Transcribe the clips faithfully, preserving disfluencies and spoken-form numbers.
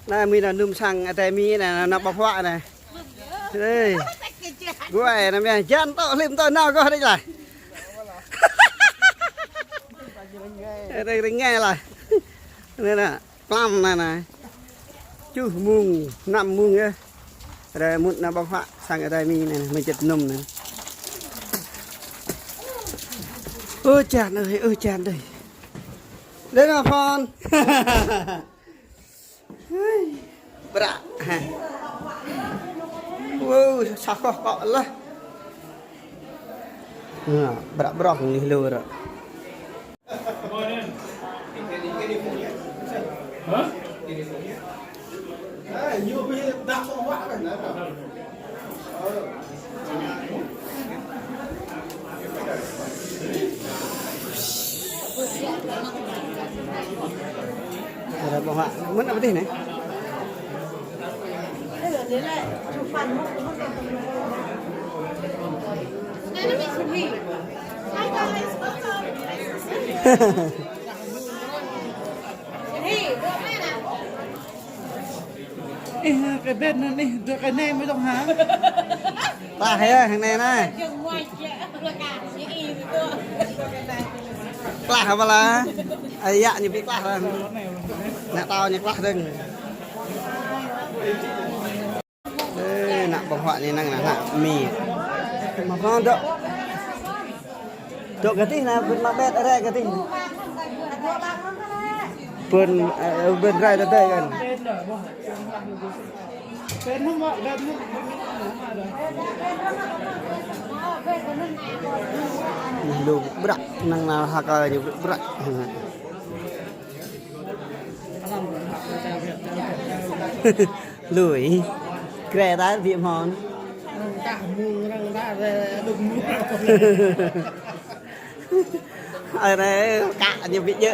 Anai, mơi nao num sang adai mơi anai, nao ƀơ̆ng huă anai. Ê. Guai anai mơi, jan tŏ hlim tŏ nao gơ̆ đĕč lah. Rơngai lah. Anai nă, plam anai nă. Tơjuh mông, năm mông yơh. Adai mŭt nao ƀơ̆ng huă sang adai mơi anai, mơi čơt num anai. Ơ jan ơi, ơ jan ơi. Đĕ nă phon. Hrơi, bră. Wow, sa koh kŏ lah. Nă, bră brŏng anih lu ră. Hah? Ada ƀơ̆ng huă. Mơ̆n ană pơtih anai. Ih, kơ đen anŭn ih, dua kơ anai mơi dŏng hă? Klah yơh, hăng anai nă. Klah hă ƀă lah? Ơi, yă ñu ƀu klah lah. Nă tao ñu klah dơ̆ng. Ê, nă ƀơ̆ng huă anai năng nă, nă mơi. Mă hŏ dŏ. Dŏ gah tih nă, ƀơ̆n mă ƀĕt rai gah tih. Ƀơ̆n, ơ, ƀơ̆n rai tơdơi kăn. Lu bră, năng nă hơkă ñu bră. Lui. Kre ta ƀiă mơ̆n. Ơi anai, kă ñu ƀu djơ̆.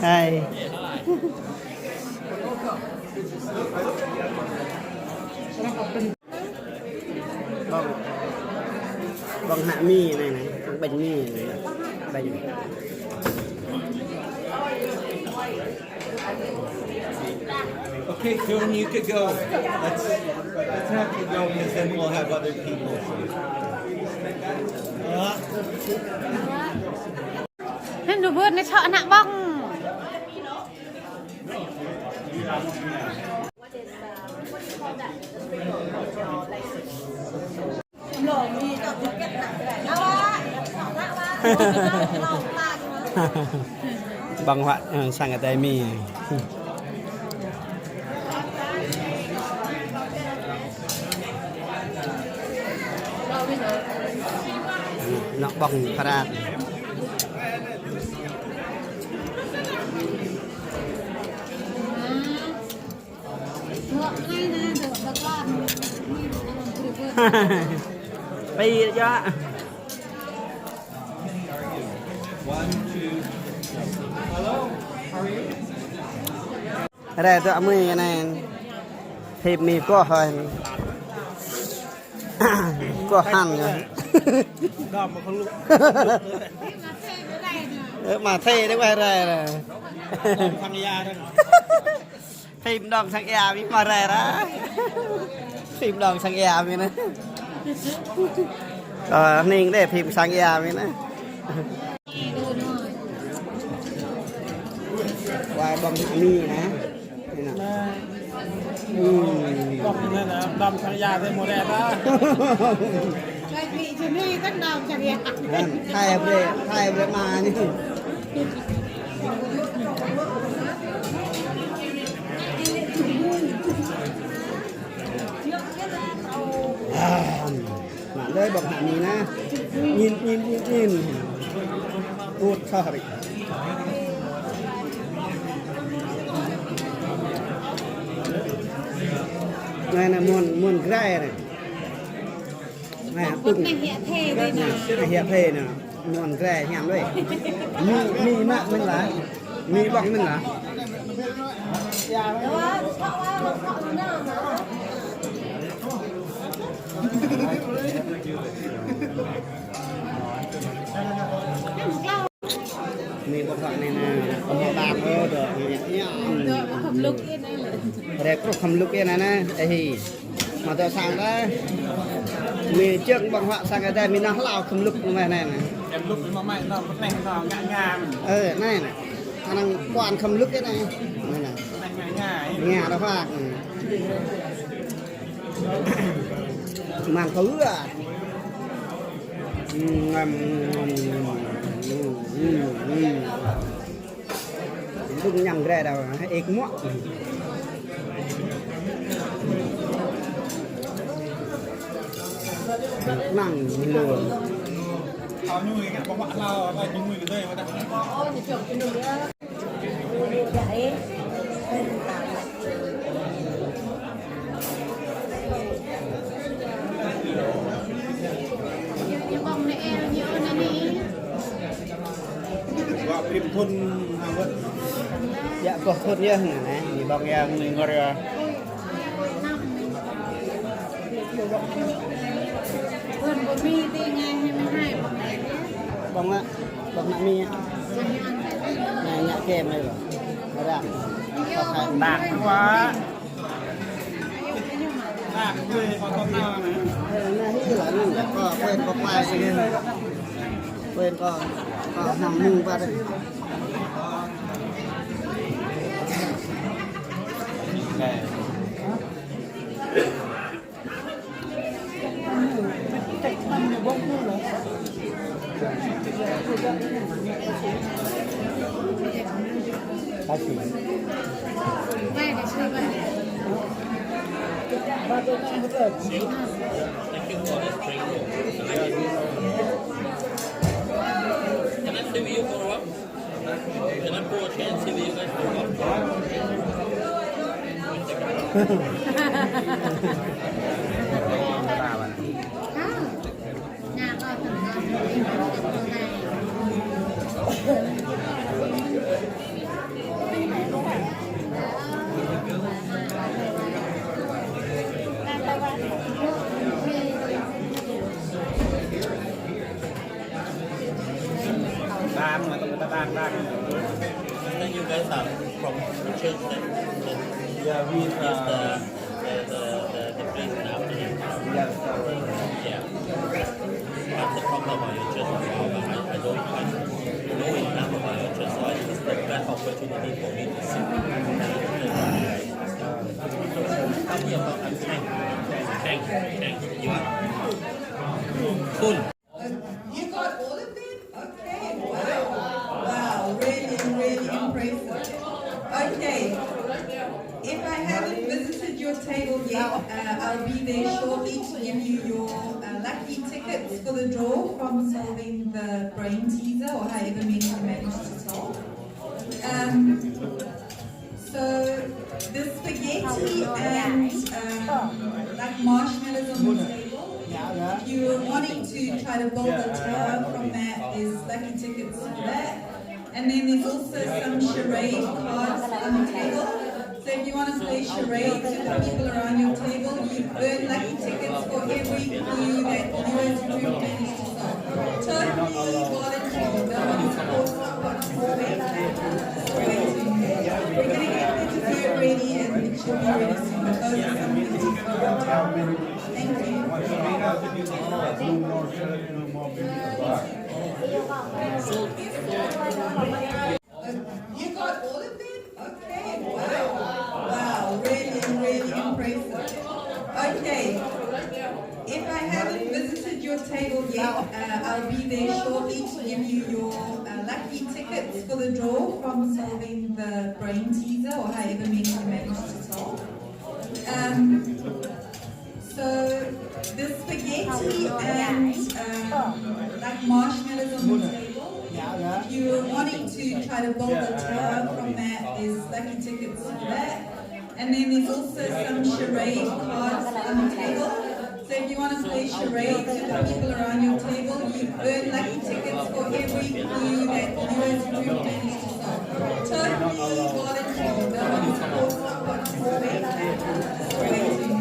Hai. Ƀơ̆ng, ƀơ̆ng hă mơi anai nă, ƀơ̆ng mơi anai nă, ƀơ̆ng. Okay, June, you could go. Let's, let's have you go, 'cause then we'll have other people. Hên, ñu ƀơ̆t anai čŏk ană ƀơ̆ng. Ƀơ̆ng huă, ơ, sang adai mơi. Anŏ ƀơ̆ng pơrat. Pi yơh. Rai tŏ mơi anai. Phim mơi koh hăn. Koh hăn yơh. Ơ, mă thê đĕ wai rai rai. Phim đŏng sang ia mơi mă rai rai. Phim đŏng sang ia mơi anai. Ơ, hning đĕ phim sang ia mơi anai. Wai ƀơ̆ng hă mơi anai. Anai nă. Ƀơ̆ng anai nă, đŏng sang ia tơ mơ̆ đĕ ta. Hăn, thai brơi, thai brơi mă ñu. Hăn. Mă lơi ƀơ̆ng hă mơi anai. Ñin, ñin, ñin, ñin. Ƀut soh rĭ. Anai nă mơ̆n, mơ̆n grai anai. Anai, ƀut anai hiă thê đơi nă. Hiă thê nă. Mơ̆n grai hiam đơi. Mơi, mơi mă mơ̆n lah. Mơi ƀơ̆ng mơ̆n lah. Mi ƀơ̆ng huă anai nă, ƀơ̆ng huă ƀang ôh, dŏ, ñu ñă, ñă. Dŏ, khŏm lŭk ih anai lĕ. Rĕ kruh khŏm lŭk ih anai nă, ơ hĭ. Mă dŏ sang đa. Mi čơ̆ng ƀơ̆ng huă sang đa, mi nao hlâo khŏm lŭk mơ̆ anai nă. Khŏm lŭk mơ̆ mai nao, pơtneh nao, ngă ngă mơ̆n. Ơ, anai nă. Anăn kuan khŏm lŭk ih anai. Anai nă. Pơtneh ngă ngă, ơ. Ngă đa huă. Măng kơ ư à. Ngăm, ngăm, ngăm, ngăm, ngăm. Dŭng ñăm grê đao, ĕk muă. Năng lơ. Wă prim thun hă wơ̆t. Yă, boh thun yơh, anai, ñu ƀơ̆ng yơh, ñu ngor yơh. Ƀơ̆ng mă, ƀơ̆ng mă mi. Anai, ñă kem anai lŏ. Ră. Đak wă. Đak, quên kơ kơnăl anai. Anai, hĭ lă anai, kơ quên kơ quay sini. Quên kơ, kơ hăng mưng ƀă đah. Can I sit with you for a while? Can I pull a chair and sit with you guys for a while? Đang mà, tụi người ta đang, đang. I think you guys are from the church that, that Yeah, we, use the, uh, the, the, the, the place now, yeah? Yes, uh, Yeah. That's the problem about your church as well, but I, I don't quite know enough about your church, so it's the best opportunity for me to see. Tell me about, I'm thank, thank, thank you. Soon. You got all of them? Okay, wow. Wow, really, really impressive. Okay. If I haven't visited your table yet, uh, I'll be there shortly to give you your, uh, lucky tickets for the draw from solving the brain teaser, or however many you managed to solve. Um, So there's spaghetti and, um, like, marshmallows on the table. If you're wanting to try to build a tower from that, there's lucky tickets for that. And then there's also some charade cards on the table. So if you wanna play charades with the people around your table, you earn lucky tickets for every clue that you as a group manage to solve. Totally voluntary. No one is forced to participate. Just waiting. We're gonna get the dessert ready and it should be ready soon. But those are some of the things we're working on. Thank you. You got all of them? Okay, wow. Wow, really, really impressive. Okay. If I haven't visited your table yet, uh, I'll be there shortly to give you your, uh, lucky tickets for the draw from solving the brain teaser, or however many you manage to solve. Um, So there's spaghetti and, um, like, marshmallows on the table. If you're wanting to try to build a tower from that, there's lucky tickets for that. And then there's also some charade cards on the table. So if you wanna play charades with the people around your table, you earn lucky tickets for every clue that you as a group manage to solve. Totally voluntary. No one is forced to participate. Just waiting.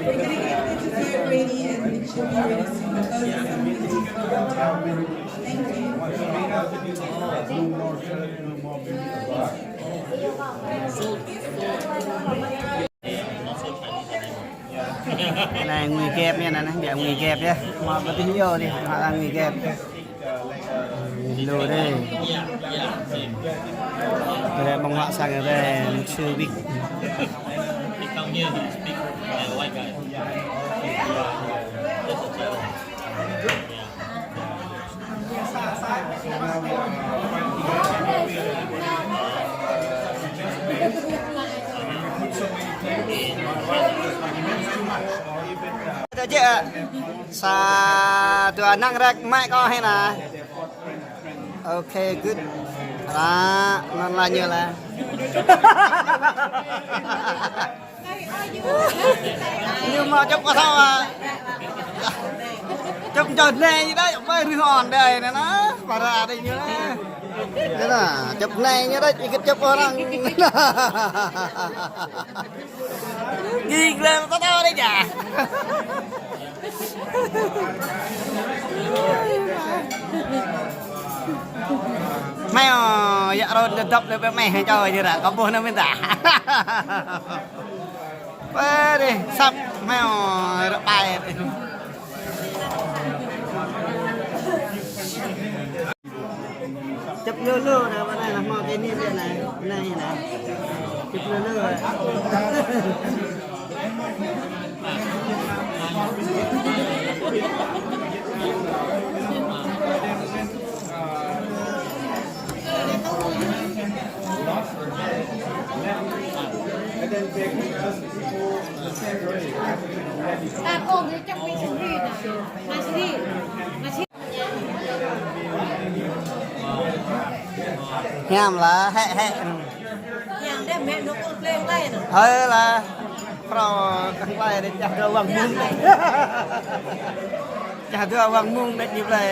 We're gonna get the dessert ready and it should be ready soon. But those are some of the things we're working on. Anai ngui gap ñu anai, anai, biă ngui gap yơh. Mă pơtih ñu dih, mă ngui gap. Lu dih. Kơ ƀơ̆ng huă sang kơ ƀĕ, mŭt sư bik. Sa dua anăn rek mai kơ hĕ anai. Ok, good. Ră, anŭn lah ñu lah. Ñu mă čŏp kơ thâo ah. Čŏp čŏp anai ñu đôč, ƀai rưh on đơi anai anŭn, para đơi ñu anŭn. Anŭn, čŏp anai ñu đôč, ikut čŏp arăng. Gigla tơ tơ đơi yơh. Meo, yă rôn đơdŏp đơ̆ ƀĕ meh čô jơra, kơ ƀuh anŭn mơ̆n ta. Pơ dih, săp, meo, rơpai. Čŏp lu lu anai, anai, anai, hmâo kơ anai, anai, anai, anai. Čŏp lu lu. Hiam lah, hĕ, hĕ. Hơi lah. Prŏ kăng plai đĕ čah dua wang mơ̆ng. Čah dua wang mơ̆ng đĕ ñu plai.